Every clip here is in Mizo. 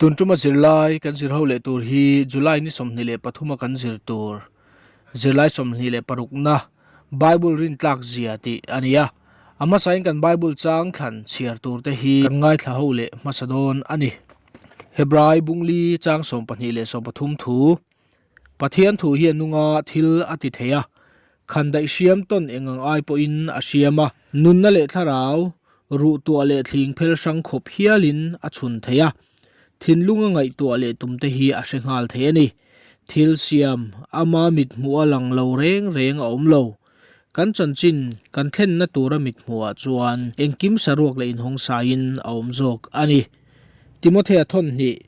Tun tuma zirlai kan zir ho leh tur hi July ni 23 a kan zir tur zirlai 26na Bible rintlak zia tih a ni a. A hmasain kan Bible chang thlan chhiar tur te hi kan ngaithla ho leh hmasa dawn a ni. Hebrai bungli chang 12 leh 13 thu Pathian thu hi a nunga thil a ti thei a, khandaih hriam tawn eng ang ai pawhin a hriam a, nunna leh thlarau ruh tuah leh thling phel hrang khawp hialin a chhun thei a, thinlunga ngaihtuah leh tumte hi a hre nghal thei a ni. Thil siam ama mit hmuh a lang lo reng reng a awm lo. Kan chanchin kan thlenna tura mit hmuhah chuan engkim saruak leh inhawng saiin a awm zawk a ni. Timothea thawnhnih,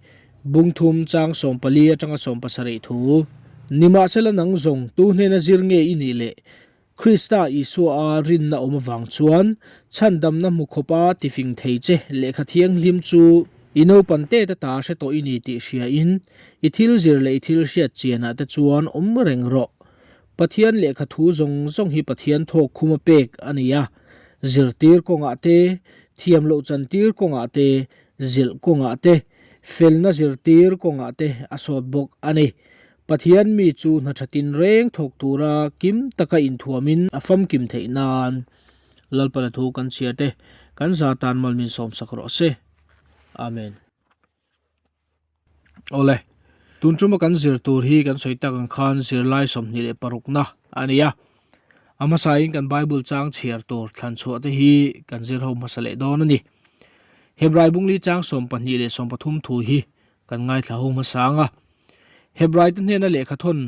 Bungthum chang 14 atanga 17 thu, Nimahsela nang zawng tu hnena zir nge i nih le? Krista Isua a rinna awm avang chuan chhandamna hmu khawpa tifing thei che lehkha thianghlim chu i naupan te te ta hre tawh i ni tih hriain i thil zir leh i thil hriat chianah te chuan awm reng rawh. Pathian lehkha thu zawng zawng hi Pathian thawk khuma pek a ni a, zirtir kawngah te, thiam loh chantir kawngah te, zilh kawngah te, felna zirtir kawngah te a sawt bawk a ni. Pathian mi chu hna tha tinreng thawk tura kim taka inthuamin a famkim theih nan Lalpana thu kan chhiar te kan za tan mal min sawmsak rawh se. Amen. Awle, tun tuma kan zir tur hi kan sawi tak ang khan zirlai 26na a ni a. A hmasain kan Bible chang chhiar tur thlan chhuah te hi kan zir ho hmasa leh dawn a ni. Hebrai bungli chang 12 leh 13 thu hi kan ngaithla ho hmasa ang a. Hebrai te hnena lehkha thawn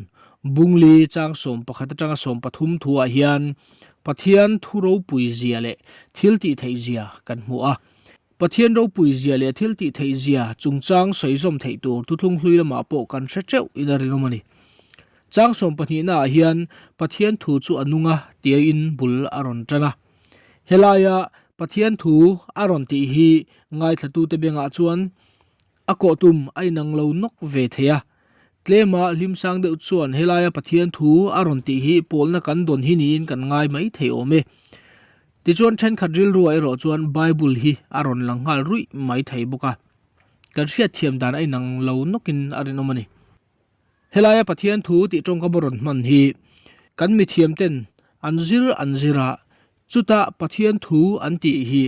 bungli chang 11 atanga 13 thuah hian Pathian thu ropui zia leh thil tih theih zia kan hmu a. Pathian ropui zia leh thil tih theih zia chungchang sawi zawm theih tur thuthlung hlui lamah pawh kan hre teuh in a rinawm a ni. Chang 12 ah hian Pathian thu chu a nung a tiain bul a rawn tan a. Helaia Pathian thu a rawn tih hi ngaithlatute bengah chuan a kawh tum a inang lo nawk ve thei a. Tlema hlimsang deuh chuan helaia Pathian thu a rawn tih hi pawlna kan dawn hi niin kan ngai mai thei awm e. Tichuan thenkhat rilruah erawh chuan Bible hi a rawn lang nghal ruih mai thei bawk a, kan hriatthiam dan a inang lo nawkin a rinawm a ni. Helaia Pathian thu tih tawngkam a rawn hman hi kan mithiam ten an zir an zir a, chutah Pathian thu an tih hi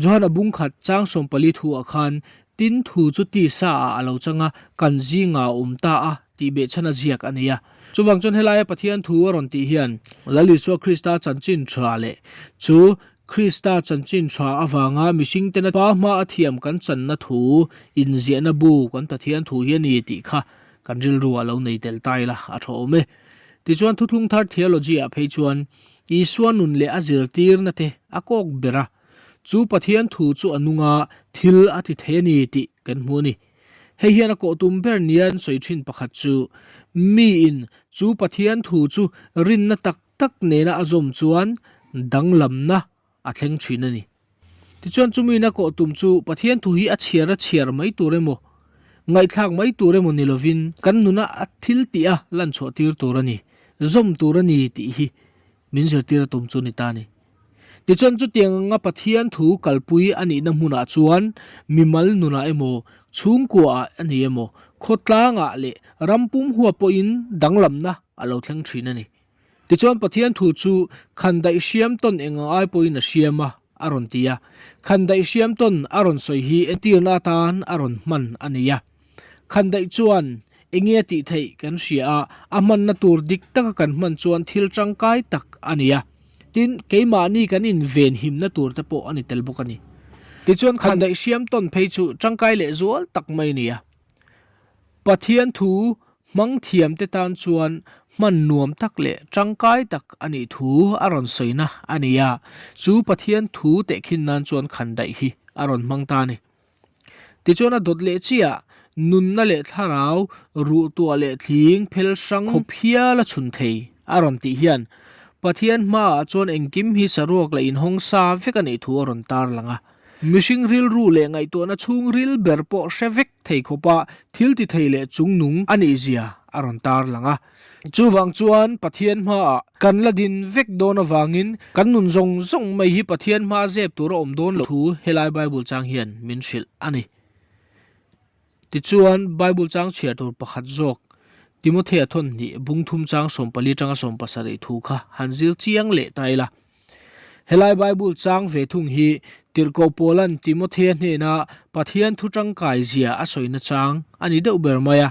Johana bungkhat chang 14 thuah khan tin thu chu tisa ah a lo chang a, kan zingah a awm ta a tih behchhan a ziak a nei a. Chuvang chuan helaia Pathian thu a rawn tih hian Lal Isua Krista chanchin tha leh chu Krista chanchin tha avanga mihring tena Pa hma a thiam kan channa thu inziahna bu kan Pathian thu hi a ni tih kha kan rilru ah lo nei tel ta ila a tha awm e. Tichuan Thuthlung Thar Theology ah phei chuan Isua nun leh a zirtirna te a kawk ber a, chu Pathian thu chu a nunga thil a ti thei a ni tih kan hmu a ni. Hei hian a kawh tum ber nia an sawi thin pakhat chu, miin chu Pathian thu chu rinna tak tak nena a zawm chuan danglamna a thleng thin a ni. Tichuan chumiin a kawh tum chu Pathian thu hi a chhiar a chhiar mai tur emaw, ngaihthlak mai tur emaw ni lovin kan nuna a thil tih a lan chhuah tir tur a ni, zawm tur a ni tih hi min zirtir a tum chu ni ta a ni. Tichuan chutiang anga Pathian thu kalpui a nihna hmunah chuan mimal nunah emaw, chhungkuaah a ni emaw, khawtlangah leh ram pum huap pawhin danglamna a lo thleng thin a ni. Tichuan Pathian thu chu khandaih hriam tawn eng ang ai pawhin a hriam a, a rawn ti a. Khandaih hriam tawn a rawn sawi hi entirna atan a rawn hman a ni a. Khandaih chuan enge a tih theih kan hria a, a hmanna tur dik taka kan hman chuan thil tangkai tak a ni a. Tin, keimahni kan inven himna tur te pawh a ni tel bawk a ni. Tichuan khandaih hriam tawn phei chu tangkai leh zual tak mai a ni a. Pathian thu hmang thiam te tan chuan hman nuam tak leh tangkai tak a nih thu a rawn sawina a ni a. Chu Pathian thu tehkhin nan chuan khandaih hi a rawn hmang ta a ni. Tichuan a dawt leh chiah, nunna leh thlarau, ruh tuah leh thling phel hrang khawp hial a chhun thei a rawn tih hian Pathian hmaah chuan engkim hi saruak leh inhawng sa vek a nih thu a rawn tar lang a. Mihring rilru leh ngaihtuahna chhungril ber pawh hre vek thei khawpa thil ti thei leh chungnung a nih zia a rawn tar lang a. Chuvang chuan Pathian hmaah kan la din vek dawn avangin kan nun zawng zawng mai hi Pathian hmaa zep tur a awm dawn loh thu helai Bible chang hian min hrilh a ni. Tichuan, Bible chang chhiar tur pakhat zawk, Timothea thawnhnih bung thum chang 14 atanga 17 thu kha han zir chiang leh ta ila. Helai Bible chang ve thung hi Tirhkoh Paula'n Timothea hnena Pathian thu tangkai zia a sawina chang a ni deuh ber mai a.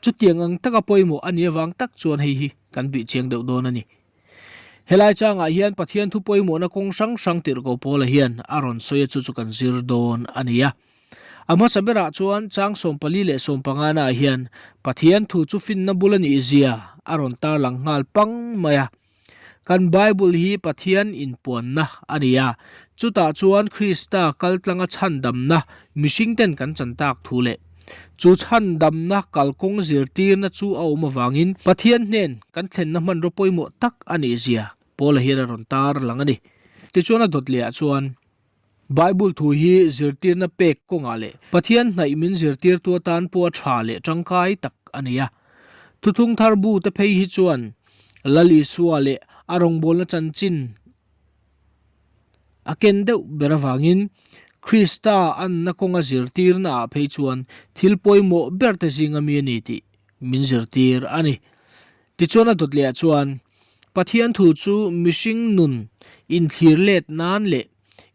Chutiang ang taka pawimawh a nih avang tak chuan hei hi kan bih chiang deuh dawn a ni. Helai changah hian Pathian thu pawimawhna kawng hrang hrang Tirhkoh Paula hian a rawn sawi a chu chu kan zir dawn a ni a. A hmasa berah chuan chang 14 leh 15 naah hian Pathian thu chu finna bul a nih zia a rawn tarlang nghal pang mai a. Kan Bible hi Pathian inpuanna a ni a, chutah chuan Krista kaltlanga chhandamna mihringten kan chan tak thu leh chu chhandamna kalkawng zirtirna chu a awm avangin Pathian hnen kan thlenna hmanraw pawimawh tak a nih zia Paula hian a rawn tar lang a ni. Tichuan a dawt lehah chuan. Bible thu hi zirtirna pek kawngah leh Pathian hnaih min zirtirtu atan pawh a tha leh tangkai tak a ni a. Thuthlung thar bu te phei hi chuan Lal Isua leh a rawngbawlna chanchin a ken deuh ber avangin Krista anna kawnga zirtirna ah phei chuan thil pawimawh ber te zinga mi a ni tih min zirtir a ni. Tichuan a dawt leh ah chuan Pathian thu chu mihring nun inthlir let nan leh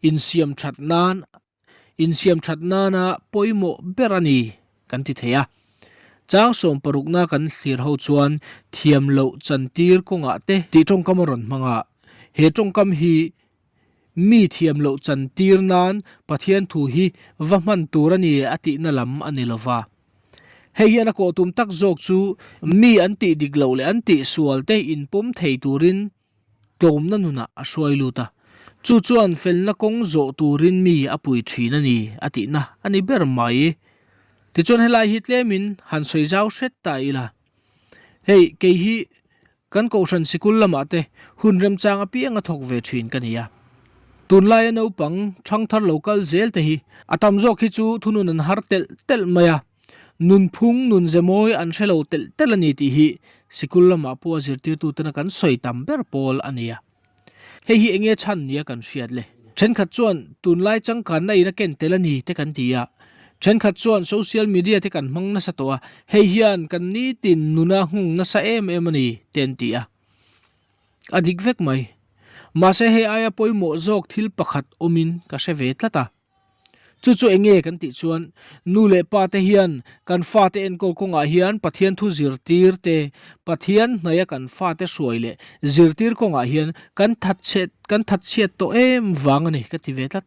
insiam that nan insiam that nana pawimawh ber a ni kan ti thei a. Chang sawm parukna kan thlir ho chuan thiam loh chantir kawngah te tih tawngkam a rawn hmang a. He tawngkam hi mi thiam loh chantir nan Pathian thu hi va hman tur a ni a tihna lam a ni lova. Hei hian a kawh tum tak zawk chu mi an tih dik loh leh an tih sual te inpawm thei turin tlawmna nunah a hruai lut a, chu chuan felna kawng zawh turin mi a pui thin a ni a tihna a ni ber mai. Tichuan helai hi tlemin han sawi zau hret ta ila, hei kei hi Kan kohhran sikul lamah te hun remchang apiang a thawk ve thin ka ni a. Tunlaia naupang thangthar lo kal zel te hi a tam zawk hi chu thunun an har telh telh mai a, nunphung nun ze mawi an hre lo telh telh a ni tih hi sikul lamah pawh a zirtirtutena kan sawi tam ber pawl a ni a. Hei hi enge chhan nia kan hriat le? Thenkhat chuan tunlai changkanna in a ken tel a ni te kan ti a, thenkhat chuan social media te kan hmang nasa tawh a, hei hian kan nitin nuna nghung nasa em em a ni te an ti a. A dik vek mai. Mahse hei aia pawimawh zawk thil pakhat awmin ka hre ve tlat a. Chu chu eng nge kan tih chuan nu leh pa te hian kan fate enkawl kawngah hian Pathian thu zirtir te, Pathian hnaia kan fate hruai leh zirtir kawngah hian kan thatchhe kan thatchhiat tawh em vang a ni ka ti ve tlat.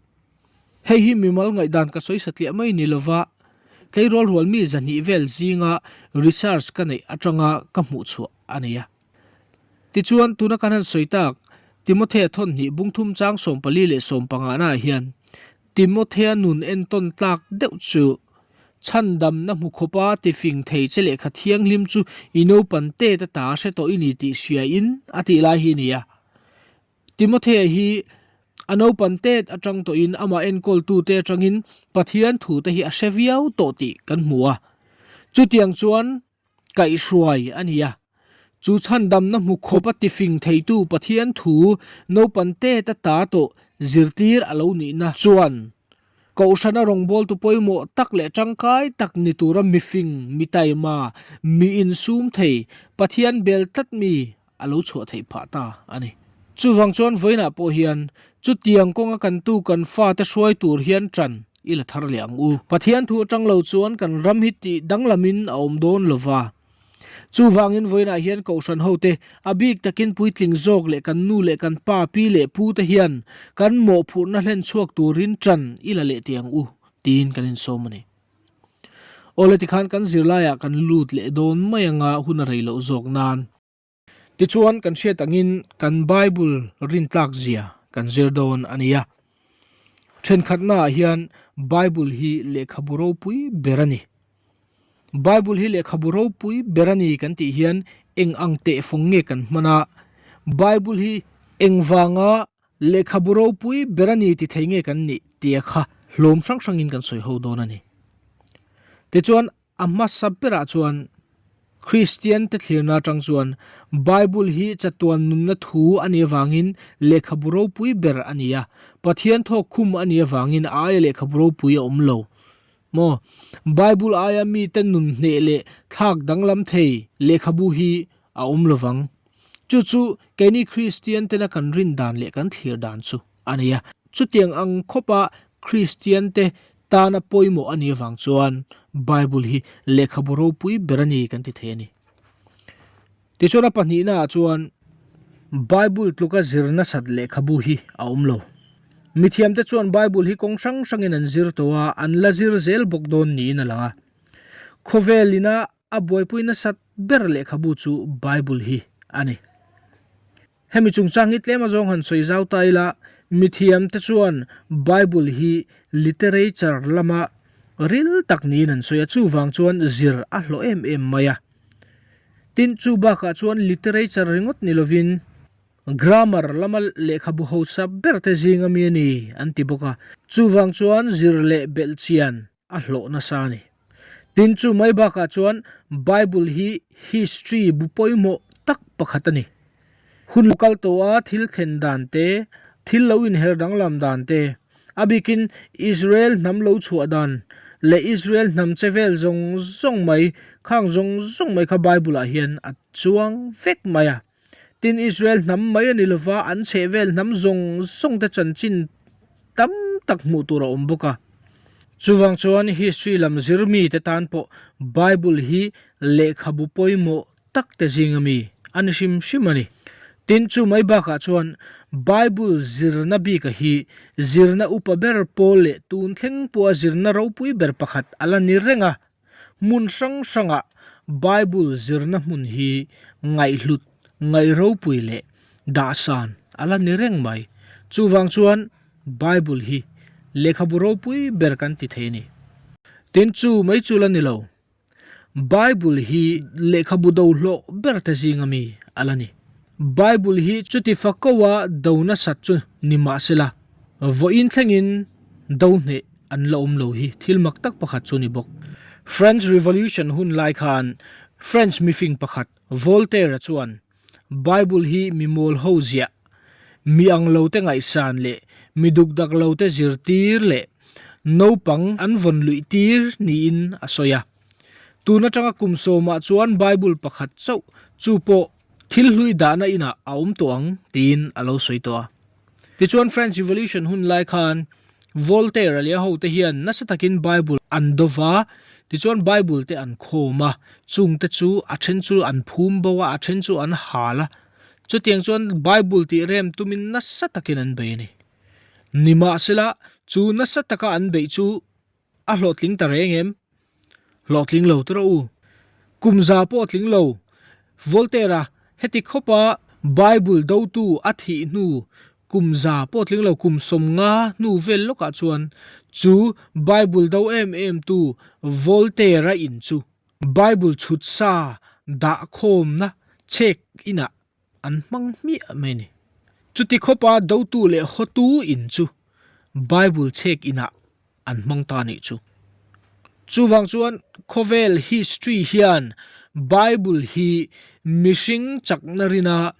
Hei hi mimal ngaihdan ka sawi satliah mai ni lova tleirawl rual mi zahnih vel zinga research ka neih atanga ka hmuh chhuah a ni a. Tichuan, tuna kan han sawi tak, Timothea thawnhnih bungthum chang 14 leh 15 naah hian Timothea nun entawn tlak deuh chu chhandamna hmu khawpa tifing thei che lehkha thianghlim chu i naupan tet ata hre tawh i ni tih hriain a tih lai hi a ni a. Timothea hi a naupan tet atang tawhin amah enkawltute atangin Pathian thute hi a hre viau tawh tih kan hmu a. Chutiang chuan kaihhruai a ni a. Chu chhandamna hmu khawp a tifing theitu Pathian thu naupan tet ata tawh zirtir a lo nihna chuan Kohhrana rawngbawltu pawimawh tak leh tangkai tak ni tura mifing, mi taima, mi insum thei, Pathian bel tlat mi a lo chhuah theih phah ta a ni. Chuvang chuan vawiinah pawh hian chutiang kawnga kan tu kan fate hruai tur hian ṭan i la thar leh ang u. Pathian thu aṭang lo chuan kan ram hi tih danglamin a awm dawn lo va. Chuvangin vawiinah hian kohhran hote a bik takin puitling zawk leh kan nu leh kan pa, pi leh pu te hian kan mawhphurhna hlen chhuak turin ṭan i la leh teh ang u tiin kan insawm a ni. Awle tikhan kan zirlaiah kan lut leh dawn mai anga hun a rei loh zawk nan. Tichuan kan hriat angin kan Bible rintlak zia kan zir dawn a ni a. Thenkhatnaah hian Bible hi lehkhabu ropui ber a ni. Bible hi lehkhabu ropui ber a ni kan tih hian eng ang tehfawng nge kan hman a, Bible hi engvanga Lehkhabu ropui ber a ni ti thei nge kan nih tia kha hlawm hrang hrangin kan sawi ho dawn a ni. Tichuan, a hmasa berah chuan Kristian te thlirna atang chuan Bible hi chatuan nunna thu a nih avangin lehkhabu ropui ber a ni a, Pathian thawk khum a nih avangin a aia lehkhabu ropui a awm lo. Maw? Bible aia mite nun hneh leh thlak danglam thei lehkhabu hi a awm lovang. Chu chu keini Kristian tena kan rin dan leh kan thlir dan chu a ni a. Chutiang ang khawpa Kristian te tana pawimawh a nih avang chuan Bible hi lehkhabu ropui ber a ni kan ti thei a ni. Tichuan a pahnihnaah chuan Bible tluka zir nasat lehkhabu hi a awm lo. Mithiamte chuan Bible hi kawng hrang hrangin an zir tawh a, an la zir zel bawk dawn niin a lang a. Khawvel ina a buaipui nasat ber lehkhabu chu Bible hi a ni. Hemi chungchang hi tlem azawng han sawi zau ta ila, mithiamte chuan Bible hi literature lama ril tak niin an sawi a, chuvang chuan zir a hlawh em em mai a. Tin, chu bakah chuan literature ringawt ni lovin grammar lama lehkhabu hausa berte zinga mi a ni an ti bawk a, chuvang chuan zir leh belh chian a hlawh nasa a ni. Tin, chu mai bakah chuan Bible hi history bu pawimawh tak pakhat a ni. Hun lo kal tawha thil thlen dan te, thil lo inher danglam dan te, a bikin Israel hnam lo chhuah dan leh Israel hnam che vel zawng zawng mai, khang zawng zawng mai kha Bible-ah hian a chuang vek mai a. Tin, Israel hnam mai a ni lova, an chhehvel hnam zawng zawng te chanchin tam tak hmuh tur a awm bawk a. Chuvang chuan history lam zir mite tan pawh Bible hi lehkhabu pawimawh tak te zinga mi a ni hrim hrim a ni. Tin, chu mai bakah chuan Bible zirna bika hi zirna upa ber pawl leh tun thleng pawha zirna ropui ber pakhat a la ni reng a. Hmun hrang hrangah Bible zirna hmun hi ngaihhlut, ngaihropui leh dahsan a la ni reng mai. Chuvang chuan Bible hi lehkhabu ropui ber kan ti thei a ni. Tin, chu mai chu la ni lo. Bible hi lehkhabu do hlawh ber te zinga mi a la ni. Bible hi chuti fakoa do nasat chu ni mahsela, vawiin thlengin do hneh an la awm lo hi thil mak tak pakhat chu ni bawk. French Revolution hun lai khan French mifing pakhat Voltaire-a chuan Bible hi mi mawl ho ziah, mi ang lo te ngaihsan leh mi dukdak lo te zirtir leh naupang an vawn luih tir niin a sawi a. Tun atanga kum sawmah chuan Bible pakhat chauh chu pawh thil hlui dahna inah a awm tawh ang tiin a lo sawi tawh a. Tichuan French Revolution hun lai khan Voltaire a leh a hote hian nasa takin Bible an do va, tichuan Bible te an khawm a, chungte chu a then chu an phum bo a, a then chu an hal a. Chutiang chuan Bible tih rem tumin nasa takin an bei a ni. Nimahsela, chu nasa taka an beih chu A hlawhtling ta reng em? Hlawhtling lo tura u. Kum za pawh tling lo. Voltaire-a heti khawpa Bible dotu a thih hnu kum za pawh tling lo kum 50 hnu vel lawkah chuan chu Bible do em em tu Voltaire-a in chu Bible chhut sa dahkhawmna chhek inah an hmang hmiah mai a ni. Chuti khawpa dotu leh hawtu in chu Bible chhek inah an hmang ta nih chu. Chuvang chuan khawvel history hian Bible hi mihring chakna rina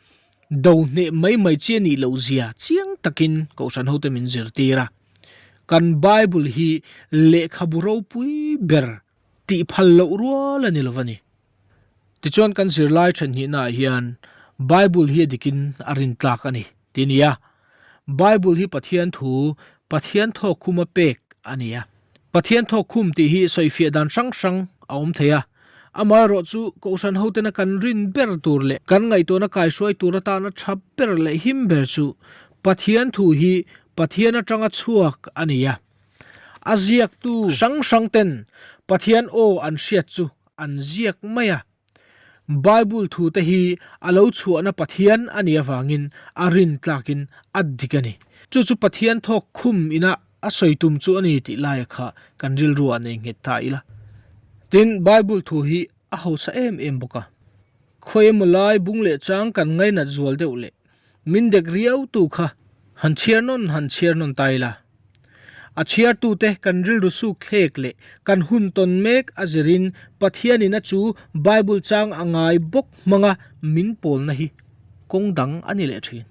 do hneh mai mai chi a nih loh zia chiang takin Kohhran hote min zirtir a. Kan Bible hi lehkhabu ropui ber tih phal loh rual a ni lo va ni. Tichuan kan zirlai thenhnihnaah hian Bible hi a dikin a rintlak a ni tih a ni a. Bible hi Pathian thu, Pathian thawkkhuma pek a ni a. Pathian thawkkhum tih hi sawifiah dan hrang hrang a awm thei a. Amaherawh chu Kohhran hotena kan rin ber tur leh kan ngaihtuahna kaihruai tur atana tha ber leh him ber chu Pathian thu hi Pathian atanga chhuak a ni a. A ziaktu hrang hrang ten Pathian aw an hriat chu an ziak mai a. Bible thu te hi a lo chhuahna Pathian a nih avangin a rin tlakin a dik a ni. Chu chu Pathian thawk khum ina a sawi tum chu a ni tih laia kha kan rilru ah nei nghet ta ila. Tin, Bible thu hi a hausa em em bawk a. Khawi emaw lai bung leh chang kan ngainat zual deuh leh Min dek riau tu kha han chhiar nawn han chhiar nawn ta ila. A chhiartute kan rilru suk thlek leh kan hun tawn mek a zirin Pathianin a chu Bible chang a ngai bawk hmanga min pawlna hi kawng dang a ni leh thin.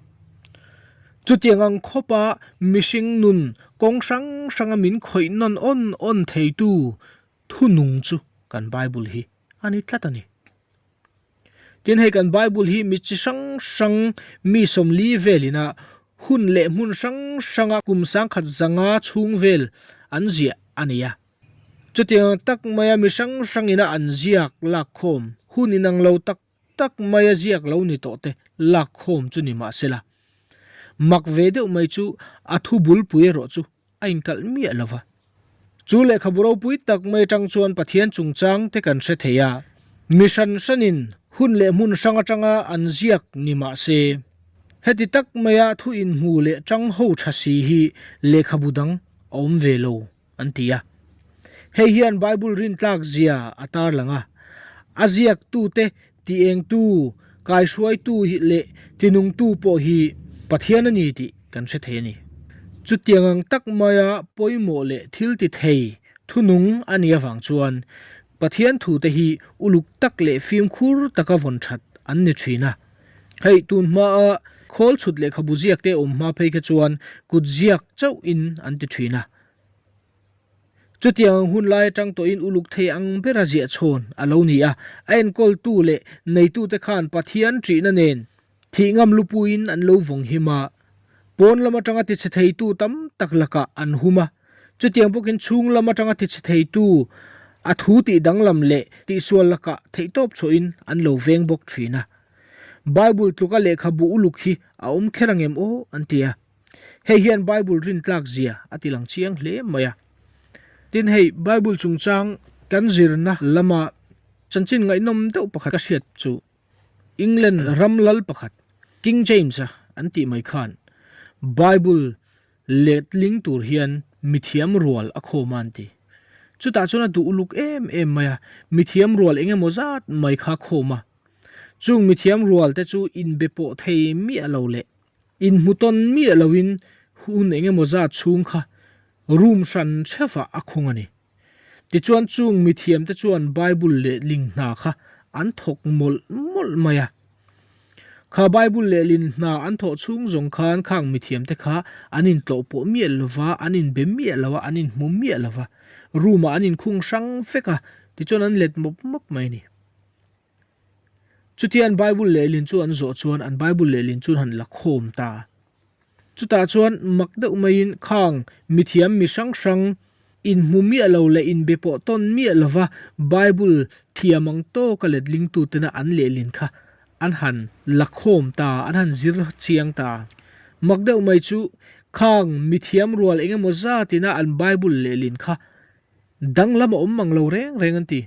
Chutiang ang khawpa mihring nun kawng hrang hranga min khawih nawn awn awn theitu thunung chu kan Bible hi a ni tlat a ni. Tin, hei kan Bible hi mi chi hrang hrang mi 40 velina hun leh hmun hrang hranga kum 10,000 zanga chhung vel an ziah a ni a. Chutiang tak maia mi hrang hrangina an ziak lakkhawm hun inang lo tak tak maia ziak lo ni tawh te lakkhawm chu ni mah sela. Mak ve deuh mai chu a thu bulpui erawh chu a inkalh miah lo va. Chu lehkhabu ropui tak mai atang chuan Pathian chungchang te kan hre thei a, mi hran hranin hun leh hmun hrang atanga an ziak ni mah se, heti tak maia thu inhmu leh tang ho tha si hi lehkhabu dang a awm ve lo. an ti a. Hei hian Bible rintlak zia a tarlang a, a ziaktute tiengtu, kaihruaitu leh tinungtu pawh hi Pathian a ni tih kan hre thei a ni. Chutiang ang tak maia pawimawh leh thil ti thei thunung a nih avang chuan Pathian thute hi uluk tak leh fimkhur taka vawn that an ni thin a. Hei tun hmaa khawl chhut lehkhabu ziakte awm hma phei kha chuan kut ziak chauhin an ti thin a. Chutiang ang hun lai atang tawhin uluk thei ang bera ziah chhawn a lo ni a, a enkawltu leh neitute khan Pathian ṭihna nen thih ngam lupuiin an lo vawng him a, pawn lam atanga tichhe theitu tam tak lakah an hum a, chutiang bawkin chhung lam atanga tichhe theitu a thu tih danglam leh tihsual lakah theihtawp chhuahin an lo veng bawk ṭhin a. Bible tluka lehkhabu uluk hi a awm kher ang em aw an ti a. Hei hian Bible rintlak zia a ti lang chiang hle mai a. Tin hei Bible chungchang kan zirna lama chanchin ngaihnawm deuh pakhat ka hriat chu England ram lal pakhat King James-a an tih mai khan Bible letling tur hian mithiam rual a khawm a an ti. Chutah chuan a duh uluk em em mai a, mithiam rual eng emaw zat mai kha a khawm a. Chung mithiam rual te chu inbe pawh thei miah lo leh Inhmu tawn miah loin hun eng emaw zat chhung kha room hran hrevah a khung a ni. Tichuan chung mithiamte chuan Bible lehling hna kha an thawk mawlh mawlh mai a. Kha Bible lehlin hna an thawh chhung zawng khan khang mithiamte kha an intlawh pawh miah lova, an inbe miah lo a, an inhmu miah lova, room-ah an inkhung hrang vek a, tichuan an let mawp mawp mai a ni. Chutia an Bible lehlin chu an zawh chuan an Bible lehlin chu an han la khawm ta. Chutah chuan mak deuh maiin khang mithiam mi hrang hrang inhmu miah lo leh inbe pawh tawn miah lova Bible thiam ang tawka letlingtutena an lehlin kha an han la khawm ta, an han zir chiang ta. Mak deuh mai chu khang mithiam rual eng emaw zatina an Bible lehlin kha danglam a awm mang lo reng reng an ti.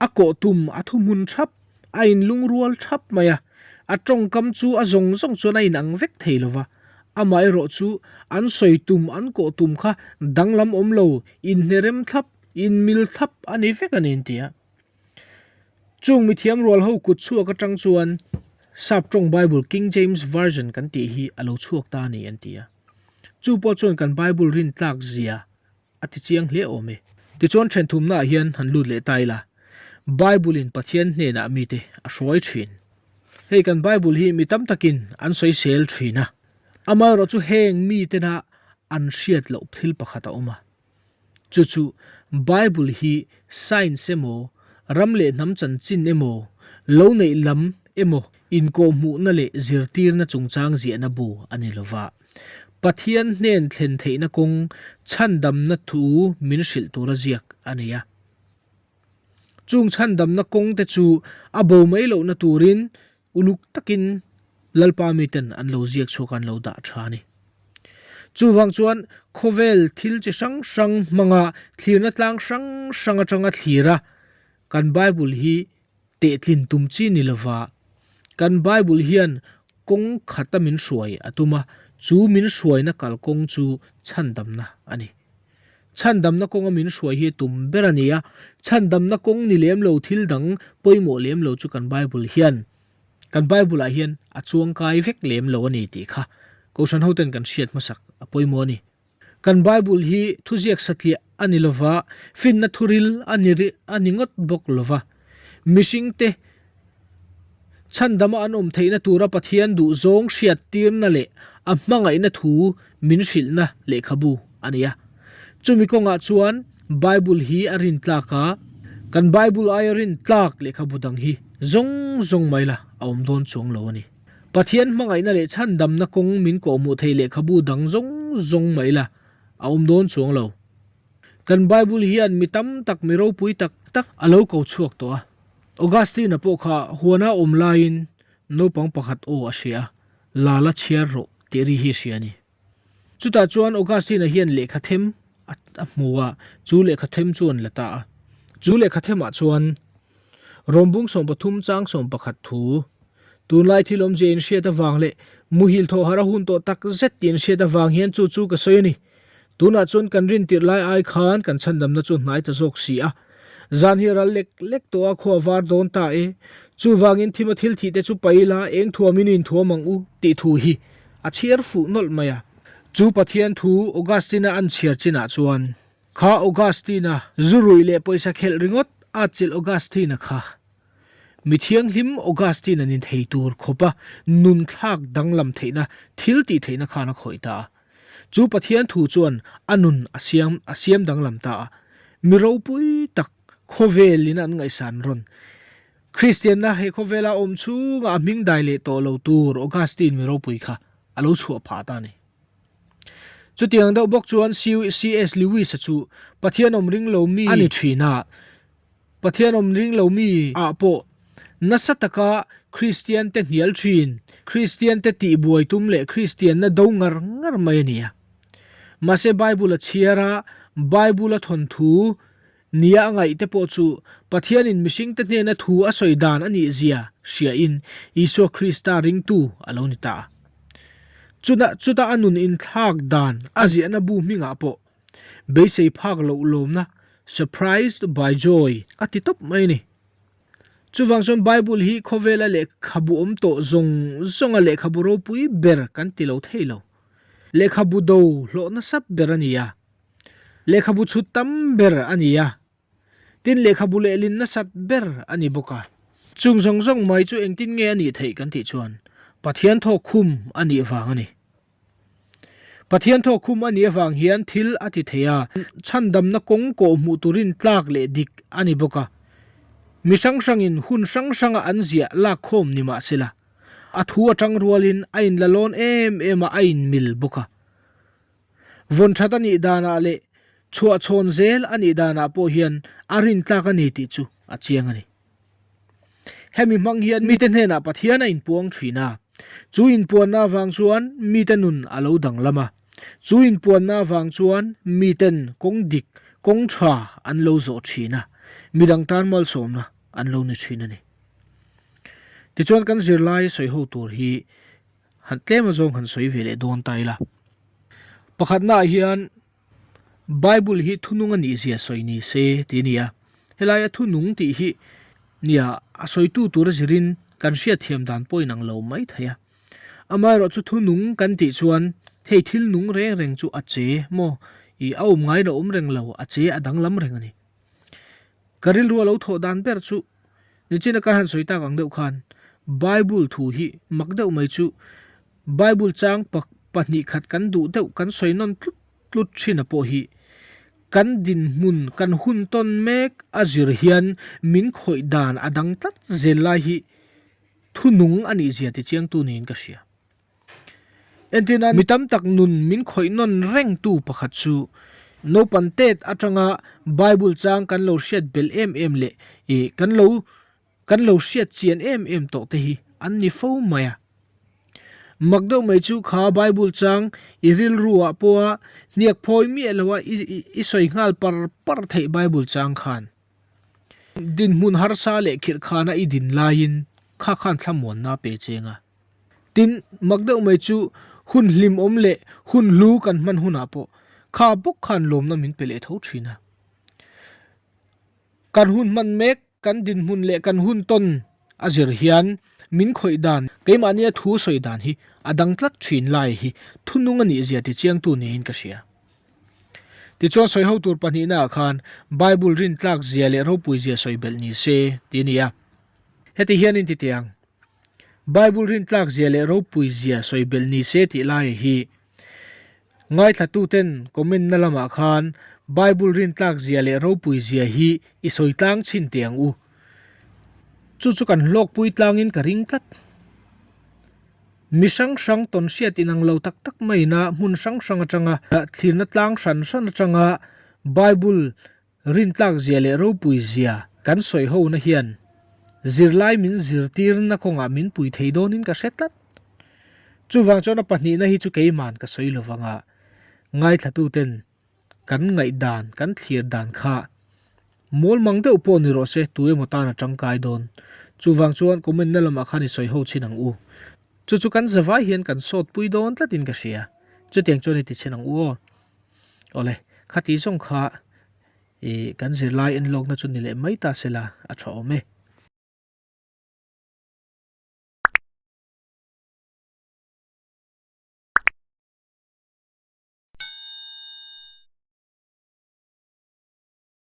A kawh tum a thuhmun thap, a inlungrual thap mai a, a tawngkam chu a zawng zawng chuan a inang vek thei lo va, amaherawh chu an sawi tum an kawh tum kha danglam awm lo, inhnerem thlap, inmil thlap a ni vek a ni an ti a. Chung mithiam rual ho kut chhuak atang chuan Sap tawng Bible King James Version kan tih hi a lo chhuak ta a ni an ti a. Chu pawh chuan kan Bible rintlak zia A ti chiang hle awm e. Tichuan thenthumnaah hian han lut leh ta ila, Bible-in Pathian hnenah mite a hruai thin. Hei kan Bible hi mi tam takin an sawisel thin a, amaherawh chu heng mitena an hriat loh thil pakhat a awm a. Chu chu Bible hi science emaw, ram leh hnam chanchin emaw, lo neih lam emaw inkawhhmuhna leh zirtirna chungchang ziahna bu a ni lova. Pathian hnen thlen theihna kawng chhandamna thu min hrilh tura ziak a nei a. Chung chhandamna kawng te chu a bo mai lohna turin uluk takin Lalpa miten an lo ziak chhuak a, an lo dah tha a ni. Chuvang chuan khawvel thil chi hrang hrang hmanga thlirna tlang hrang hrang atanga thlir a, kan Bible hi Tehtlin tum chi ni lova, kan Bible hian kawng khata min hruai a tum a, chu min hruaina kalkawng chu chhandamna a ni. Chhandamna kawnga min hruai hi tum ber a ni a, chhandamna kawng ni lem lo thil dang pawimawh lem lo chu kan Bible hian kan Bible-ah hian a chuangkai vek lem lo a ni tih kha Kohhran hoten kan hriat hmasak a pawimawh a ni. Kan Bible hi thuziak satliah a ni lova, finna thuril a ni a ni ngawt bawk lova. Mihringte. Chhandama an awm theihna tura Pathian duhzawng hriattirna leh a hmangaihna thu min hrilhna lehkhabu a ni a. Chumi kawngah chuan Bible hi a rintlak a, kan Bible aia rintlak lehkhabu dang hi zawng zawng mai la a awm dawn chuang lo a ni. Pathian hmangaihna leh chhandamna kawng min kawhhmuh theih lehkhabu dang zawng zawng mai la a awm dawn chuang lo. Kan Bible hian mi tam tak mi ropui tak tak a lo ko chhuak tawh a. Augustine-a pawh kha huana awm laiin naupang pakhat aw a hria a, La la chhiar rawh tih ri hi a hria a ni. Chutah chuan Augustine-a hian lehkha them a hmu a, chu lehkha them chu an la ta a. Chu lehkha themah chuan Rawmbung 13 chang 11 thu, Tunlai thil awmzia inhriat avang leh muhil thawh harh a hun tawh tak zet tih inhriat avang hian chu chu ka sawi a ni. Tunah chuan kan rintirh lai ai khan kan chhandamna chu hnai ta zawk si a. Zan hi a ral lek lek tawh a, khua var dawn ta e. Chuvangin thima thil thih te chu paih ila, eng thuamin inthuam ang u tih thu hi a chhiar fuh nawlh mai a. Chu Pathian thu Augustine-a an chhiar chinah chuan, Kha Augustine-a zu ruih leh pawisa khelh ringawt a chilh Augustine-a kha mi thianghlim Augustine-a ni thei tur khawpa nun thlak danglam theihna thil tih theihna khan a khawih ta a. Chu Pathian thu chuan a nun a siam a siam danglam ta a. Mi ropui tak khawvelin an ngaihsan rawn. Kristianna he khawvela awm chhunga a hming dai leh tawh lo tur Augustine mi ropui kha a lo chhuah phah ta a ni. Chutiang deuh bawk chuan CS Lewis-a chu Pathian awm ring lo mi a ni thin a, Pathian awm ring lo mi ah pawh nasa taka Kristian te hnial thin, Kristian te tihbuai tum leh Kristianna do ngar ngar mai a ni a. Mahse Bible a chhiar a, Bible a thawnthu nia a ngaih te pawh chu Pathianin mihringte hnena thu a sawi dan a nih zia hriain Isua Krista ringtu a lo ni ta a. Chutah chutah a nun inthlak dan a ziahna bu hmingah pawh beisei phak loh lawmna, Surprised by Joy, a ti tawp mai a ni. Chuvang chuan Bible hi khawvela lehkhabu awm tawh zawng zawnga lehkhabu ropui ber kan ti lo thei lo. Lehkhabu do hlawh nasa ber a ni a. Lehkhabu chhut tam ber a ni a, tin lehkhabu lehlin nasat ber a ni bawk a. Chung zawng zawng mai chu engtin nge a nih theih kan tih chuan Pathian thawk khum a nih vang a ni. Pathian thawk khum a nih avang hian thil a ti thei a, chhandamna kawng kawh hmuh turin tlak leh dik a ni bawk a. Mi hrang hrangin hun hrang hranga an ziah lak khawm ni mah sela, a thu atang rualin a inlalawn em em a, a inmil bawk a. Vawn that a nih danah leh chhuah chhawn zel a nih danah pawh hian a rintlak a ni tih chu a chiang a ni. Hemi hmang hian mite hnenah Pathian a inpuang thin a, chu inpuanna avang chuan mite nun a lo danglam a, chu inpuanna avang chuan miten kawng dik, kawng tha an lo zawh thin a, midang tan malsawmna an lo ni thin a ni. Tichuan kan zirlai sawi ho tur hi Han tlem azawng han sawi ve leh dawn ta ila. Pakhatnaah hian Bible hi thunung a nih zia sawi ni se tih a ni a. Helaia thunung tih hi nia a sawitu tura zirin kan hriatthiam dan pawh inang lo mai thei a. Amaherawh chu thunung kan tih chuan hei thil nung reng reng chu a che maw ih a awm ngaiin a awm reng lo, a che a danglam reng a ni. Ka rilru a lo thawh dan ber chu Nichina kan han sawi tak ang deuh khan Bible thu hi mak deuh mai chu Bible chang pahnih khat kan duh deuh kan sawi nawn tlut tlut thin a pawh hi kan dinhmun kan hun tawn mek a zir hian min khawih dan a dang tlat zel lai hi thunung a nih zia tichiangtu niin ka hria. Entirna, mi tam tak nun min khawih nawn rengtu pakhat chu naupan tet atanga Bible chang kan lo hriat belh em em leh ih kan lo kan lo hriat chian em em tawh te hi an ni fo mai a. Mak deuh mai chu kha Bible chang i rilru ah pawha hniak phawi miah lo a i sawi nghal par par theih Bible chang khan dinhmun harsa leh khirhkhana i din laiin kha khan thlamuanna pe cheng a. Tin, mak deuh mai chu hun hlimawm leh hun hlu kan hman hunah pawh kha bawk khan lawmna min pe leh tho thin a. Kan hun hman mek, kan dinhmun leh kan hun tawn a zir hian min khawih dan, keimahnia thu sawi dan hi a dang tlat thin lai hi thunung a nih zia tichiangtu niin ka hria. Tichuan sawi ho tur pahnihnaah khan Bible rintlak zia leh ropui zia sawi belh ni se tih a ni a. Heti hian in ti teh ang. Bible rintlak zia leh ropui zia sawi belh ni se tih lai hi ngaithlatuten comment na lamah khan Bible rintlak zia leh ropui zia hi i sawi tlang chhin teh ang u. Chu chu kan hlawkpui tlangin ka ring tlat. Mi hrang hrang tawn hriat inang lo tak tak maina hmun hrang hrang atanga thlirna tlang hran hran atanga Bible Rintlak zia leh ropui zia kan sawi hona hian zirlai min zirtirna kawngah min pui thei dawnin ka hre tlat. Chuvang chuan a pahnihna hi chu keiman ka sawi lo vanga ngaithlatuten kan ngaihdan, kan thlir dan kha mawl mang deuh pawh ni rawh se, tu emaw tan a tangkai dawn. Chuvang chuan comment na lamah khan i sawi ho chin ang u. Chu chu kan zavai hian kan sawtpui dawn tlatin ka hria. Chutiang chuan i ti chin ang u aw. Awle, khati zawng kha ih kan zirlai enlawkna chu ni leh mai ta sela a tha awm e.